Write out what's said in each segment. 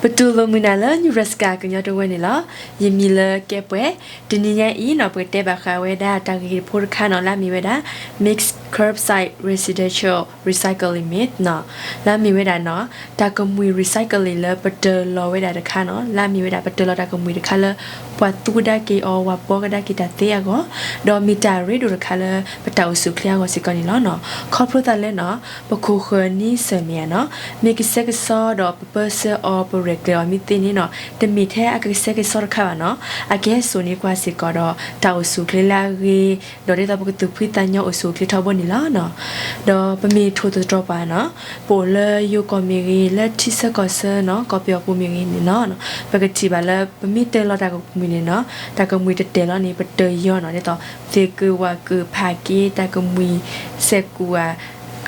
ပတူၢ်လိာ်မုာ်နၤလၢ Nebraska ကညီတဝၢန့ၣ်လီၤ. ယမံၤလၢကဲပှဲၤ, တနံၤညါအံၤနီၤ ပကတဲဘၣ်ဃးဝဲဒၣ်တၢ်ဂ့ၢ်ဖိတခါနီၤ လၢအမ့ၢ်ဝဲဒၣ် mixed curbside residential recycling myth နီၤ, လၢအမ့ၢ်ဝဲဒၣ်နီၤ တၢ်ကမှံၤ recycling လၢပတၢၤလီၤဝဲဒၣ်တခါနီၤ လၢအမ့ၢ်ဝဲဒၣ်ပတၢၤလီၤတၢ်ကမှံၤတခါလၢ ပှၤသူကဒါက့ၤအီၤ ပှၤဘှီကဒါက့ၤတၢ်သ့အဂီၢ်, ဒီးမ့ၢ်တၢ်ရ့ဒိၣ်တခါလၢပတၢ်အိၣ်ဆူၣ်အိၣ်ချ့အဂီၢ်စ့ၢ်ကီးန့ၣ်လီၤနီၤ. ခီဖျိသးလၢနီၤ ပခိၣ်ဃၢၤန့ဆၢၣ်မဲာ်ဧါနီၤ မ့ၢ်ကဆှဲကဆှီဒီးပပၢဆှၢအီၤ ပရဲၣ်ကျဲၤအီၤမ့ၢ်သ့န့ၣ်နီၤ တမ့ၢ်ထဲအကဆှဲကဆှီတခါဘၣ်နီၤ အကဟဲစိာ်န့ၢ်ကွၢ်စ့ၢ်ကီးဒီး တၢ်အိၣ်ဆူၣ်အိၣ်ချ့လၢအဂ့ၤ ဒီးဒ်သိးပကသူၣ်ဖှံသးညီအိၣ်ဆူၣ်အိၣ်ချ့ထီဘိန့ၣ်လီၤနီၤ. ဒီးပမ့ၢ်ထိၣ်သတြီၤပှၤနီၤ ပအိၣ်လၢယိၤကီၢ်မ့ၢ်ဂ့ၤ လၢထံဆၢကီၢ်ဆၢနီၤ ကီၢ်ပယီၤပူၤမ့ၢ်ဂ့ၤန့ၣ်နီၤ ပကထံၣ်ဘၣ်လၢ ပမ့ၢ်တၢၤလီၤတၢ်ကမှံၤန့ၣ်နီၤ တၢ်ကမှံၤတတဲာ်လီၤန့ၣ် ပတၢၤယီၤနီၤ ဒ်သိး သ့ၣ်ကုာ်ဝၣ်ကုာ်ဖးက့ တၢ်ကမှံၤ စဲးကူၣ်ဧါ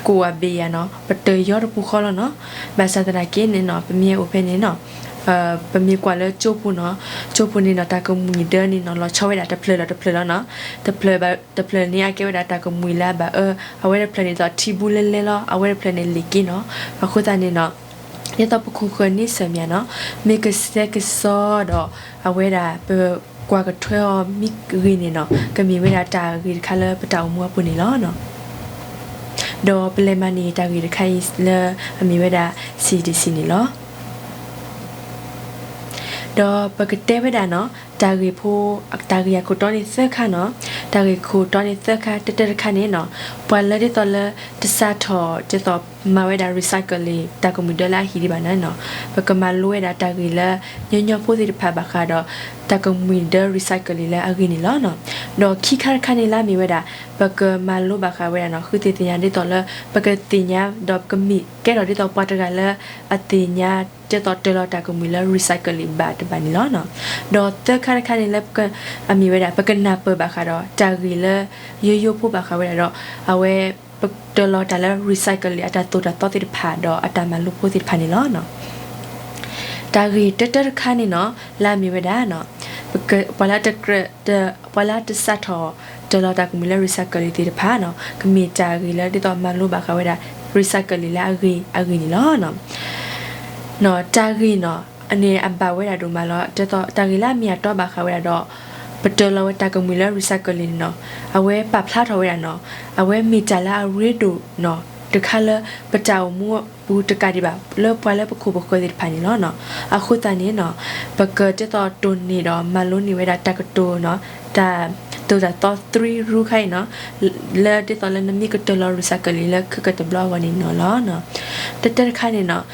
ကူၣ်ဧါဘ့ၣ်ဧါနီၤ ပတၢၤယီၤတပူၤဃီလီၤနီၤ. ဘၣ်ဆၣ်သနာ်က့န့ၣ်နီၤ ပမ့ၢ်အိၣ်ဖဲန့ၣ်နီၤ ပမ့ၢ်ကွၢ်လၢကၠိပူၤနီၤ ကၠိပူၤန့ၣ်နီၤ တၢ်ကမှံၤဒၢန့ၣ်နီၤ လီၤဆီဝဲဒၣ်တဖျၢၣ်ဒီးတဖျၢၣ်လီၤနီၤ. တဖျၢၣ်ဘၣ်တဖျၢၣ်န့ၣ် အကဲဝဲဒၣ်တၢ်ကမှံၤလၢအဘၣ်အၢ အဝဲတဖျၢၣ်န့ၣ်ဒ်သိးထံဘူလဲလဲလီၤ အဝဲတဖျၢၣ်န့ၣ်လံာ်က့နီၤ. အဃိသတးန့ၣ်နီၤ ဒ်သိးပခိၣ်ဃၢၤန့ဆၢၣ်မဲာ်နီၤ မ့ၢ်ကဆှဲကဆှီဒီး အဝဲဒၣ် ပကွၢ်ကထွဲအီၤမ့ၢ်ဂ့ၤန့ၣ်နီၤ ကမ့ၢ်ဝဲဒၣ်တၢ်ဂ့ၢ်တခါလၢပတၢ်အိၣ်မူအပူၤန့ၣ်လီၤ. ဒီးပလဲၤမၤန့ၢ်တၢ်ဂ့ၢ်တခါအံၤလၢအမ့ၢ်ဝဲဒၣ် စံးဒံးစံးန့ၣ်လီၤ. ဒီးပကတဲဝဲဒၣ်နီၤ တၢ်ဂ့ၢ်ဖိ တၢ်ဂ့ၢ်အခိၣ်တီန့ၣ်သၢခါနီၤ တၢ်ဂ့ၢ်ခိၣ်တီန့ၣ်သၢခါ တၢတၢတခါန့ၣ်နီၤ ပှၤလၢဒ်သိးလၢ တစးထီၣ်ဒ်သိးမၤဝဲဒၣ် recycling တၢ်ကမှံၤဒၢလၢအဟံၣ်ဒံးဘၣ်န့ၣ်နီၤ ပကမၤလိဝဲဒၣ်တၢ်ဂ့ၢ်လၢ ညီညီဖိသ့ၣ်တဖၣ်ဘၣ်ဃးဒီး တၢ်ကမှံၤဒၢ recycling လၢအဂ့ၤန့ၣ်လီၤနီၤ. ဒီးခံခါတခါန့ၣ်လၢအမ့ၢ်ဝဲဒၣ် ပကမၤလိဘၣ်ဃးဝဲဒၣ်နီၤ ဃုသ့ၣ်ညါဒ်သိးလၢ ပကသ့ၣ်ညါ ဒီးပကမ့ၢ်ကဲထီၣ်ဒ်သိးပှၤတဂၤလၢ အသ့ၣ်ညါ ဒ်သိးတၢၤလီၤတၢ်ကမှံၤလၢ recycling ဘၣ်တဘၣ်န့ၣ်လီၤနီၤ. ဒီးသၢခါတခါန့ၣ်လၢ အမ့ၢ်ဝဲဒၣ် ပကနၢ်ပၢၢ်ဘၣ်ဃးဒီး တၢ်ဂ့ၢ်လၢ ယိယိဖိဘၣ်ဃးဝဲဒၣ်ဒီး အဝဲ ပတၢၤလီၤတၢ်လၢ recycling အတၢ်သိၣ်တၢ်သီသ့ၣ်တဖၣ် ဒီးအတၢ်မၤလိဖိသ့ၣ်တဖၣ်န့ၣ်လီၤ. တၢ်ဂ့ၢ်တၢတၢတခါန့ၣ်နီၤ လၢအမ့ၢ်ဝဲဒၣ် ပက ပှၤလၢတကြၢး ပှၤလၢတစးထီၣ်တၢၤလီၤတၢ်ကမှံၤလၢ recycling သ့ၣ်တဖၣ်နီၤ ကမ့ၢ်တၢ်ဂ့ၢ်လၢဒ်သိးမၤလိဘၣ်ဃးဝဲဒၣ် recycling လၢအဂ့ၤအဂ့ၢ်န့ၣ်လီၤ. တၢ်ဂ့ၢ်နီၤ အန့ၣ်အဘၣ်ဝဲဒၣ်ဒိၣ်မးလီၤ. ဒ်သိးတၢ်ဂ့ၢ်လၢအမ့ၢ်အတီဘၣ်ဃးဝဲဒၣ်ဒီး ပတၢၤလီၤဝဲတၢ်ကမှံၤလၢ recycling န့ၣ်နီၤ အဝဲပာ်ဖျါထီၣ်ဝဲဒၣ်နီၤ အဝဲမ့ၢ်တၢ်လၢအရ့ဒိၣ်နီၤ တခါလၢပတၢ်အိၣ်မူပူၤတကးဒံးဘၣ် လၢပှၤလၢပခိၣ်ပဃၢၤသ့ၣ်တဖၣ်န့ၣ်လီၤ. အဃိသတးန့ၣ်နီၤ ပကဒ်သိးတိၢ်န့ၢ်ဒီးမၤလိန့ၢ်ဝဲဒၣ်တၢ်ကတိၤနီၤ တၢ်သိၣ်တၢ်သီ three rule ခါအံၤနီၤ လၢဒ်သိးလၢနမ့ၢ်ကတၢၤလီၤ recycling လၢခဲကတဘျီအဂီၢ်န့ၣ်နီၤလီၤ. တၢတၢတခါန့ၣ်နီၤ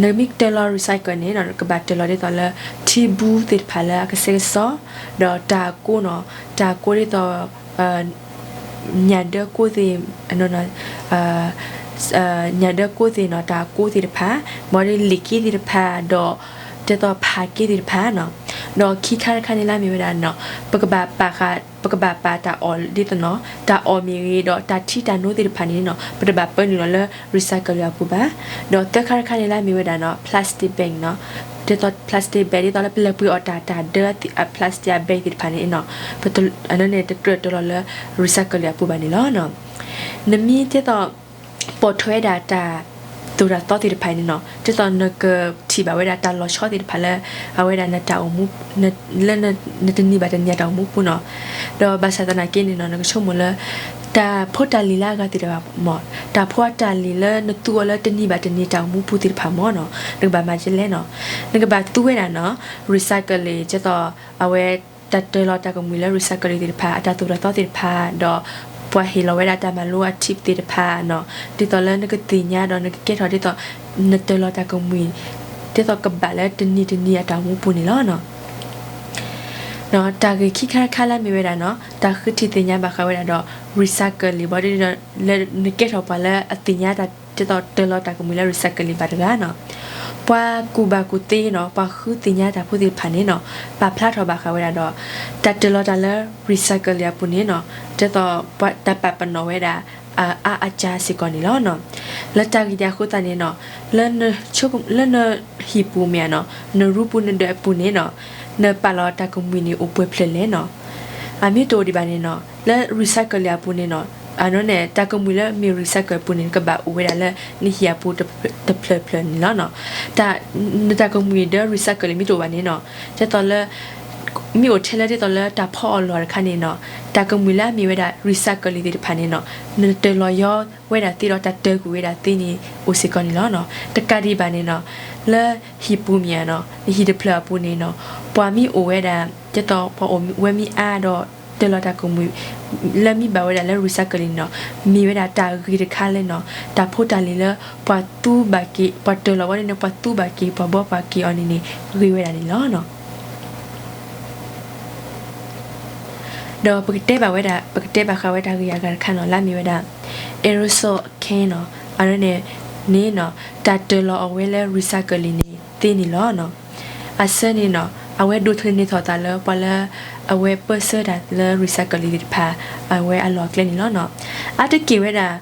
နမ့ၢ်ကတၢၤလီၤ recycling န့ၣ်နီၤ ကဘၣ်တၢၤလီၤဒ်သိးလၢ ထံဘူသ့ၣ်တဖၣ်လၢအကဆှဲကဆှီ ဒီးတၢ်ကိးနီၤ တၢ်ကိးဒ်သိး ညၣ်ဒၢကိးသ့ၣ် ညၣ်ဒၢကိးသ့ၣ်နီၤ တၢ်ကိးသ့ၣ်တဖၣ် ဘၣ်ဒီးလံာ်က့သ့ၣ်တဖၣ် ဒီးဒ်သိးဖးက့သ့ၣ်တဖၣ်နီၤ. ဒီးခံခါတခါန့ၣ်လၢအမ့ၢ်ဝဲဒၣ်နီၤ ပကဘၣ်ပာ်ဃာ် ပကဘၣ်ပာ်တၢ်အီၣ်ဒ်သိးနီၤ တၢ်အီၣ်မ့ၢ်ဂ့ၤ ဒီးတၢ်ထံတၢ်နိသ့ၣ်တဖၣ်န့ၣ်နီၤ ပတဘၣ်ပၢနုာ်လီၤလၢ recycling အပူၤဘၣ်. ဒီးသၢခါတခါန့ၣ်လၢအမ့ၢ်ဝဲဒၣ်နီၤ plastic bag နီၤ ဒ်သိး plastic bag ဒ်သိးလၢပလဲၤပှ့ၤအီၣ်တၢ် တၢ်ဒၢ plastic bag သ့ၣ်တဖၣ်န့ၣ်နီၤ ပတ အန့ၣ်န့ၣ် တကြၢးတၢၤလီၤလၢ recycling အပူၤဘၣ်န့ၣ်လီၤ. နမ့ၢ်ဒ်သိး ပိာ်ထွဲဒၣ်တၢ်သိၣ်တၢ်သီသ့ၣ်တဖၣ်န့ၣ်နီၤ ဒ်သိးနကထံၣ်ဘၣ်ဝဲဒၣ်တၢ်လီၤဆီသ့ၣ်တဖၣ်လၢ အဝဲဒၣ်နတၢ်အိၣ်မူ လၢနတနံၤဘၣ်တနံၤအတၢ်အိၣ်မူပူၤနီၤ. ဒီးဘၣ်ဆၣ်သနာ်က့န့ၣ်နီၤ နကဆိကမိၣ်လၢ တၢ်ဖိတၢ်လံၤလၢအဂၤသ့ၣ်တဖၣ်မ့ၢ် တၢ်ဖိအတၢ်လံၤလၢနသူအီၤလၢတနံၤဘၣ်တနံၤတၢ်အိၣ်မူပူၤသ့ၣ်တဖၣ်မ့ၢ်နီၤ နကဘၣ်မၤဒ်လဲၣ်နီၤ. နကဘၣ်သူဝဲဒၣ်နီၤ recycling ဒ်သိး အဝဲ တၢ်တၢၤလီၤတၢ်ကမှံၤလၢ recycling သ့ၣ်တဖၣ် အတၢ်သိၣ်တၢ်သီသ့ၣ်တဖၣ် ဒီး ပှၤဟ့ၣ်လီၤဝဲဒၣ်တၢ်မၤလိအ tip သ့ၣ်တဖၣ်နီၤ ဒ်သိးလၢနကသ့ၣ်ညါဒီးနကကဲထီၣ်ဒ်သိး နတၢၤလီၤတၢ်ကမှံၤ ဒ်သိးကဘၣ်လၢတနံၤတနံၤအတၢ်အိၣ်မူပူၤန့ၣ်လီၤ. တၢ်ဂ့ၢ်ခံခါတခါလၢအမ့ၢ်ဝဲဒၣ်နီၤ တၢ်ဃုထံၣ်သ့ၣ်ညါဘၣ်ဃးဝဲဒၣ်ဒီး recycling ဘၣ်ဒီး လၢနကဲထီၣ်ပှၤလၢအသ့ၣ်ညါတၢ် ဒ်သိးတၢၤလီၤတၢ်ကမှံၤလၢ recycling ဘၣ်တဂၤနီၤ. ပှၤကူၣ်ဘၣ်ကူၣ်သ့နီၤ ပှၤဃုသ့ၣ်ညါတၢ်ဖိသ့ၣ်တဖၣ်န့ၣ်နီၤ ပာ်ဖျါထီၣ်ဘၣ်ဃးဝဲဒၣ်ဒီး တၢ်တၢၤလီၤတၢ်လၢ recycling အပူၤန့ၣ်နီၤ ဒ်သိးပှၤတၢ်ပာ်ပနီၣ်ဝဲဒၣ် အါအါအစှၤစ့ၢ်ကီးန့ၣ်လီၤ. လၢတၢ်ဂ့ၢ်ဒ်အဃိသတးန့ၣ်နီၤ လၢနဟံၣ်ပူၤမ့ၢ်ဧါနီၤ နရူပူၤနဒၢးအပူၤန့ၣ်နီၤ နပာ်လီၤတၢ်ကမှံၤန့ၣ်အိၣ်ပှဲၤဖျၢၣ်လဲၣ်နီၤ. အမ့ၢ်တအိၣ်ဒံးဘၣ်န့ၣ်နီၤ လၢ recycling အပူၤန့ၣ်နီၤ အန့ၣ် တၢ်ကမှံၤလၢမ့ၢ် recycle အပူၤန့ၣ် ကဘၣ်အိၣ်ဝဲဒၣ်လၢနဟံၣ်အပူၤတဖျၢၣ်ဖျၢၣ်န့ၣ်လီၤ. တၢ်, နတၢ်ကမှံၤဒီး recycle လံမ့ၢ်တအိၣ်ဘၣ်န့ၣ်နီၤ, ဒ်သိးလၢ မ့ၢ်အိၣ်ထဲလၢဒ်သိးလၢတၢ်ဖီအီၣ်လီၤတခါန့ၣ်နီၤ, တၢ်ကမှံၤလၢအမ့ၢ်ဝဲဒၣ် recycle လံသ့ၣ်တဖၣ်န့ၣ်နီၤ, နတၢၢ်လီၤယီဝဲဒၣ်သ့ဒီးတၢ်တၢၢ်ကွံာ်ဝဲဒၣ်သ့န့ၣ် အိၣ်စ့ၢ်ကီးန့ၣ်လီၤ. တကးဒံးဘၣ်န့ၣ်နီၤ, လၢဟံၣ်ပူၤမ့ၢ်ဧါနီၤ, နဟံၣ်တဖျၢၣ်အပူၤန့ၣ်နီၤ, ပှၤမ့ၢ်အိၣ်ဝဲဒၣ် ဒ်သိးပှၤအိၣ်ဝဲမ့ၢ်အါဒီး တၢၢ်လီၤတၢ်ကမှံၤ လၢမ့ၢ်ဘၣ်ဝဲဒၣ်လၢ recycle လံန့ၣ်နီၤ, မ့ၢ်ဝဲဒၣ်တၢ်ဂ့ၤတခါလၢနီၤ, တၢ်ဖိတၢ်လံၤလၢ ပှၤသူဘၣ်က့ၤ ပှၤတၢၢ်လီၤဝဲန့ၣ် ပှၤသူဘၣ်က့ၤ ပှၤဘှီပှၤက့ၤအီၤန့ၣ်န့ၣ် ဂ့ၤဝဲဒၣ်န့ၣ်လီၤ. ဒီးပကတဲဘၣ်ဝဲဒၣ် ပကတဲဘၣ်ဃးဝဲတၢ်ဂ့ၢ်အဂၤတခါနီၤ လၢအမ့ၢ်ဝဲဒၣ် aerosol can နီၤ, အန့ၣ်န့ၣ်နီၤ တၢ်တၢၢ်လီၤအဝဲလၢ recycle လံန့ၣ်သ့န့ၣ်လီၤ. အဆၢန့ၣ်နီၤ အဝဲဒိးသန့ၤထီၣ်သးလၢပှၤလၢ အဝဲပၢဆှၢတၢ်လၢ recycle လံသ့ၣ်တဖၣ် အဝဲအလီၢ်အကျဲန့ၣ်လီၤ. အါတက့ၢ်ဝဲဒၣ်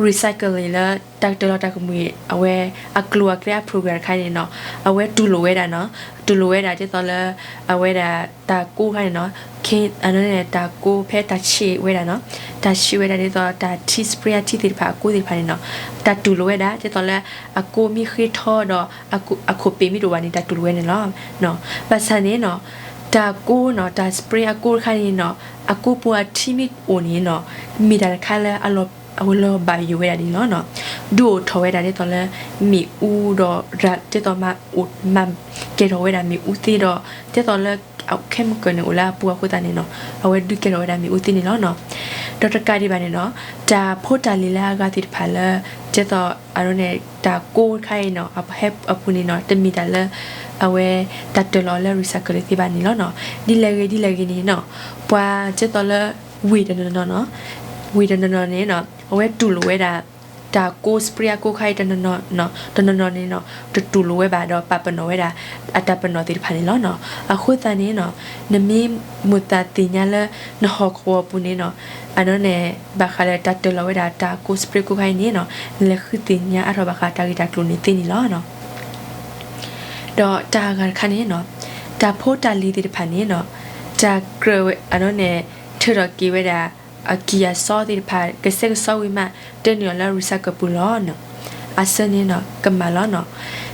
recycle လံလၢ တၢ်တၢၢ်လီၤတၢ်ကမှံၤ အဝဲအကျိၤအကျဲအ program တခါန့ၣ်နီၤ အဝဲတူၢ်လိာ်ဝဲဒၣ်နီၤ, တူၢ်လိာ်ဝဲဒၣ်ဒ်သိးလၢ အဝဲဒၣ်တၢ်ကိးတခါန့ၣ်နီၤ, အန့ၣ်န့ၣ် တၢ်ကိးဖဲတၢ်ဆံးဝဲဒၣ်နီၤ, တၢ်ဆံးဝဲဒၣ်ဒ်သိးတၢ်ထံ spray အထံသ့ၣ်တဖၣ် အကိးသ့ၣ်တဖၣ်န့ၣ်နီၤ, တၢ်တူၢ်လိာ်ဝဲဒၣ် ဒ်သိးလၢ အကိးမ့ၢ်ဃ့ထီဒီး အခိၣ်ပ့ၤမ့ၢ်တအိၣ်ဘၣ်န့ၣ် တၢ်တူၢ်လိာ်ဝဲန့ၣ်လီၤ. ဘၣ်ဆၣ်န့ၣ်နီၤ တၢ်ကိးနီၤ တၢ် spray အကိးတခါန့ၣ်နီၤ အကိးပူၤအထံမ့ၢ်အိၣ်န့ၣ်နီၤ မ့ၢ်တၢ်တခါလၢ အလီၤဘၣ်ယိၣ်ဝဲဒၣ်န့ၣ်လီၤ. ဒုးအိၣ်ထီၣ်ဝဲဒၣ်ဒ်သိးလၢ မ့ၣ်အူဒီး ဒ်သိးမၤအိၣ် မၤကဲထီၣ်ဝဲဒၣ်မ့ၣ်အူသ့ဒီး ဒ်သိးလၢ chemical န့ၣ် အိၣ်လၢအပူၤအဃိသတးန့ၣ်နီၤ အဝဲဒုးကဲထီၣ်ဝဲဒၣ်မ့ၣ်အူသ့န့ၣ်လီၤ. ဒီးတကးဒံးဘၣ်န့ၣ်နီၤ တၢ်ဖိတၢ်လံၤလၢအဂၤသ့ၣ်တဖၣ်လၢ ဒ်သိး အန့ၣ်န့ၣ် တၢ်ကိးတခါအံၤနီၤ အဟဲအပူၤန့ၣ်နီၤ တမ့ၢ်တၢ်လၢ အဝဲ တၢ်တၢၢ်လီၤလၢ recycle သ့ဘၣ်န့ၣ်လီၤ. ဒ်လဲၣ်ဂ့ၤ ဒ်လဲၣ်ဂ့ၤန့ၣ်နီၤ ပှၤဒ်သိးလၢ ဝ့ၢ်တနီၤနီၤနီၤ ဝ့ၢ်တနီၤနီၤန့ၣ်နီၤ အဝဲတူၢ်လိာ်ဝဲဒၣ် တၢ်ကိး spray အကိးခါအံၤ တနီၤနီၤန့ၣ်နီၤ တတူၢ်လိာ်ဝဲဘၣ်ဒီးပာ်ပနီၣ်ဝဲဒၣ် အတၢ်ပနီၣ်သ့ၣ်တဖၣ်န့ၣ်လီၤ. အဃိသတးန့ၣ်နီၤ နမ့ၢ်မိၣ်သးသ့ၣ်ညါလၢ နဟီၣ်ကဝီၤအပူၤန့ၣ်နီၤ အန့ၣ်န့ၣ် ဘၣ်ဃးလၢတၢ်တၢၢ်လီၤဝဲဒၣ်တၢ်ကိး spray ကိးခါအံၤန့ၣ်နီၤ နလဲၤဃုသ့ၣ်ညါအါထီၣ်ဘၣ်ဃးတၢ်ဂ့ၢ်တၢ်ကျိၤန့ၣ်သ့န့ၣ်လီၤ. ဒီးတၢ်အဂၤတခါန့ၣ်နီၤ တၢ်ဖိတၢ်လံၤသ့ၣ်တဖၣ်န့ၣ်နီၤ တၢ်ကြၢးဝဲ အန့ၣ်န့ၣ် ထုးထီၣ်က့ၤဝဲဒၣ် အကံၢ်အစီသ့ၣ်တဖၣ် ကဆှဲကဆှီဝံၤမး တၢၢ်န့ၢ်အီၤလၢ recycle ပူၤလီၤ. အဆၢန့ၣ်နီၤ ကမၣ်လီၤနီၤ.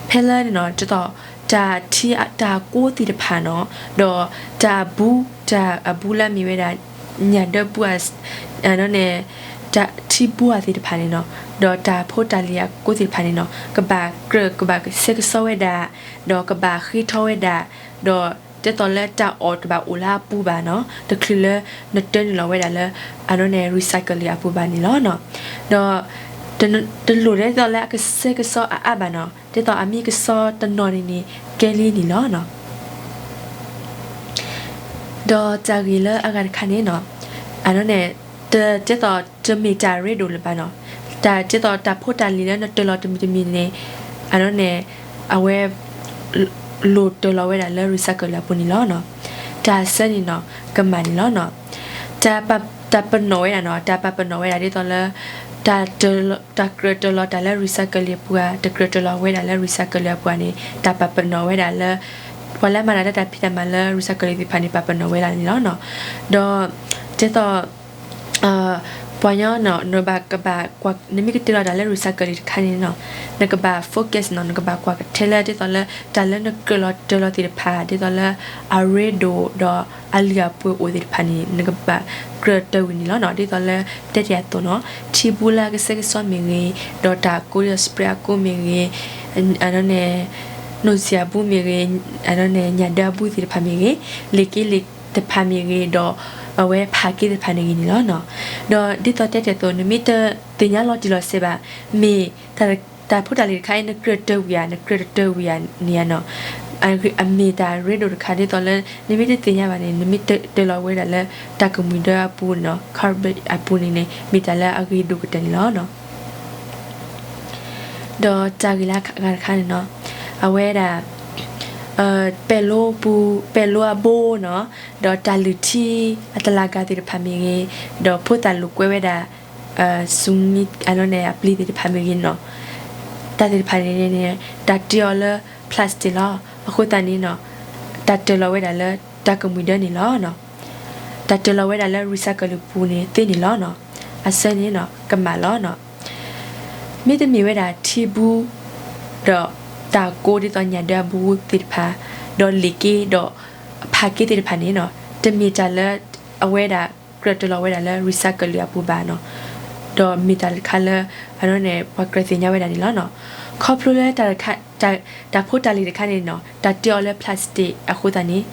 ဖဲလၢန့ၣ်နီၤ ဒ်သိး တၢ်ထံ တၢ်ကိးသ့ၣ်တဖၣ်နီၤ ဒီးတၢ်အဘူး တၢ်အဘူးလၢအမ့ၢ်ဝဲဒၣ် ညၣ်ဒၢဘူး အန့ၣ်န့ၣ် တၢ်ထံဘူးအသ့ၣ်တဖၣ်န့ၣ်နီၤ ဒီးတၢ်ဖိတၢ်လံၤအကိးသ့ၣ်တဖၣ်န့ၣ်နီၤ ကဘၣ်ကြၢး ကဘၣ်ဆှဲကဆှီဝဲဒၣ် ဒီးကဘၣ်ဃ့ထီဝဲဒၣ် ဒီးဒ်သိးလၢတၢ်အီၣ်တဘၣ်အိၣ်လၢအပူၤဘၣ်နီၤ တချုးလၢနတၢၢ်န့ၢ်လီၤဝဲဒၣ်လၢ အန့ၣ်န့ၣ် recycle လံၤအပူၤဘၣ်န့ၣ်လီၤ. ဒီး တလိၣ်ဒ်သိးလၢအကဆှဲကဆှီအအါဘၣ်နီၤ ဒ်သိးအမ့ၢ်ကဆှီတနီၤန့ၣ်န့ၣ် ကဲလံန့ၣ်လီၤ. ဒီးတၢ်ဂ့ၢ်လၢအဂၤတခါန့ၣ်နီၤ အန့ၣ်န့ၣ် ဒ်သိးတမ့ၢ်တၢ်ရ့ဒိၣ်လၢၤဘၣ်နီၤ တၢ်ဒ်သိးတၢ်ဖိတၢ်လံၤလၢနတၢၢ်လီၤတမံၤတမံၤန့ၣ် အန့ၣ်န့ၣ် အဝဲ လိၣ်တၢၢ်လီၤဝဲဒၣ်လၢ recycle လံၤအပူၤန့ၣ်လီၤ. တၢ်ဆၢန့ၣ်နီၤ ကမၣ်န့ၣ်လီၤ. တၢ်ပာ်ပနီၣ်ဝဲဒၣ်နီၤ တၢ်ပာ်ပနီၣ်ဝဲဒၣ်ဒ်သိးလၢ တၢ်ကြၢးတၢၢ်လီၤတၢ်လၢ recycle လံၤအပူၤဧါ တကြၢးတၢၢ်လီၤဝဲဒၣ်လၢ recycle လံၤအပူၤဧါန့ၣ် တၢ်ပာ်ပနီၣ်ဝဲဒၣ်လၢ ပှၤလၢမၤတၢ်လၢတၢ်ဖံးတၢ်မၤလၢ recycle လံၤသ့ၣ်တဖၣ်န့ၣ် ပာ်ပနီၣ်ဝဲဒၣ်န့ၣ်လီၤ. ဒီး ဒ်သိး ပှၤကညီနီၤ နဘၣ်ကဘၣ်ကွၢ် နမ့ၢ်ကတၢၢ်လီၤတၢ်လၢ recycle လံၤတခါန့ၣ်နီၤ နကဘၣ် focus နီၤ နကဘၣ်ကွၢ်ကထဲလၢ ဒ်သိးလၢ တၢ်လၢနကြၢးလီၤတၢၢ်လီၤသ့ၣ်တဖၣ် ဒ်သိးလၢ အရ့ဒိၣ်ဒီးအလုၢ်အပှ့ၤအိၣ်သ့ၣ်တဖၣ်န့ၣ် နကဘၣ်ကြၢးတၢၢ်ဝံၤန့ၣ်လီၤ. ဒ်သိးလၢတဲတ့ၢ်အသိးနီၤ ထံဘူးလၢအကဆှဲကဆှီမ့ၢ်ဂ့ၤ ဒီးတၢ်ကိးဒ်သိး spray အကိးမ့ၢ်ဂ့ၤ အန့ၣ်န့ၣ် နိၣ်စံၣ်အဘူးမ့ၢ်ဂ့ၤ အန့ၣ်န့ၣ် ညၣ်ဒၢအဘူးသ့ၣ်တဖၣ်မ့ၢ်ဂ့ၤ လ့ၣ်က့လ့ၣ်တဖၣ်မ့ၢ်ဂ့ၤ ဒီးအဝဲဖးက့သ့ၣ်တဖၣ်န့ၣ်ဂ့ၤန့ၣ်လီၤ. ဒီးဒ်သိးတဲတ့ၢ်အသိး နမ့ၢ်တသ့ၣ်ညါလီၤတံၢ်လီၤဆဲးဘၣ် မ့ၢ် တၢ်ဖိတၢ်လံၤတခါအံၤ နကြၢးတၢၢ်ဝံၤဧါ နကြၢးတတၢၢ်ဝံၤဧါန့ၣ်ဧါနီၤ အမ့ၢ်တၢ်ရ့ဒိၣ်တခါဒ်သိးလၢ နမ့ၢ်တသ့ၣ်ညါဘၣ်န့ၣ် နမ့ၢ်တၢၢ်လီၤဝဲဒၣ်လၢ တၢ်ကမှံၤဒၢအပူၤနီၤ garbage အပူၤန့ၣ်န့ၣ် မ့ၢ်တၢ်လၢအဂ့ၤဒိၣ်ကတၢၢ်န့ၣ်လီၤ. ဒီးတၢ်ဂ့ၢ်လၢအဂၤတခါန့ၣ်နီၤ အဝဲဒၣ် ပဲၤလိပူၤ ပဲၤလိအဘိနီၤ ဒီးတၢ်လုၢ်ထံအတလးဂၤသ့ၣ်တဖၣ်မ့ၢ်ဂ့ၤ ဒီးဖိသၣ်လိာ်ကွဲဝဲဒၣ် ဆူမံ အန့ၣ်န့ၣ် အပျံၤသ့ၣ်တဖၣ်မ့ၢ်ဂ့ၤနီၤ တၢ်သ့ၣ်တဖၣ်န့ၣ်န့ၣ် တၢ်တ့အီၤလၢ plastic လီၤ. အဃိသတးန့ၣ်နီၤ တၢ်တၢၢ်လီၤဝဲဒၣ်လၢတၢ်ကမှံၤဒၢန့ၣ်လီၤ. တၢ်တၢၢ်လီၤဝဲဒၣ်လၢ recycle ပူၤန့ၣ်သ့န့ၣ်လီၤ. အဆၢန့ၣ်နီၤ ကမၣ်လီၤနီၤ. မ့တမ့ၢ်ဝဲဒၣ်ထံဘူ ဒီးတၢ်ကိးဒ်သိးညၣ်ဒၢအဘူးသ့ၣ်တဖၣ်, ဒီးလံာ်က့ဒီးဖးက့သ့ၣ်တဖၣ်န့ၣ်နီၤ, တမ့ၢ်တၢ်လၢအဝဲဒၣ်ကြၢးတၢၤလီၤဝဲဒၣ်လၢ recycle အပူၤဘၣ်နီၤ, ဒီးမ့ၢ်တၢ်တခါလၢ အန့ၣ်န့ၣ် ပှၤကြၢးသ့ၣ်ညါဝဲဒၣ်န့ၣ်လီၤနီၤ. ခီဖျိလၢ တၢ်ဖိတၢ်လံၤတခါန့ၣ်နီၤ တၢ်တ့အီၤလၢ plastic အဃိသတးန့ၣ်,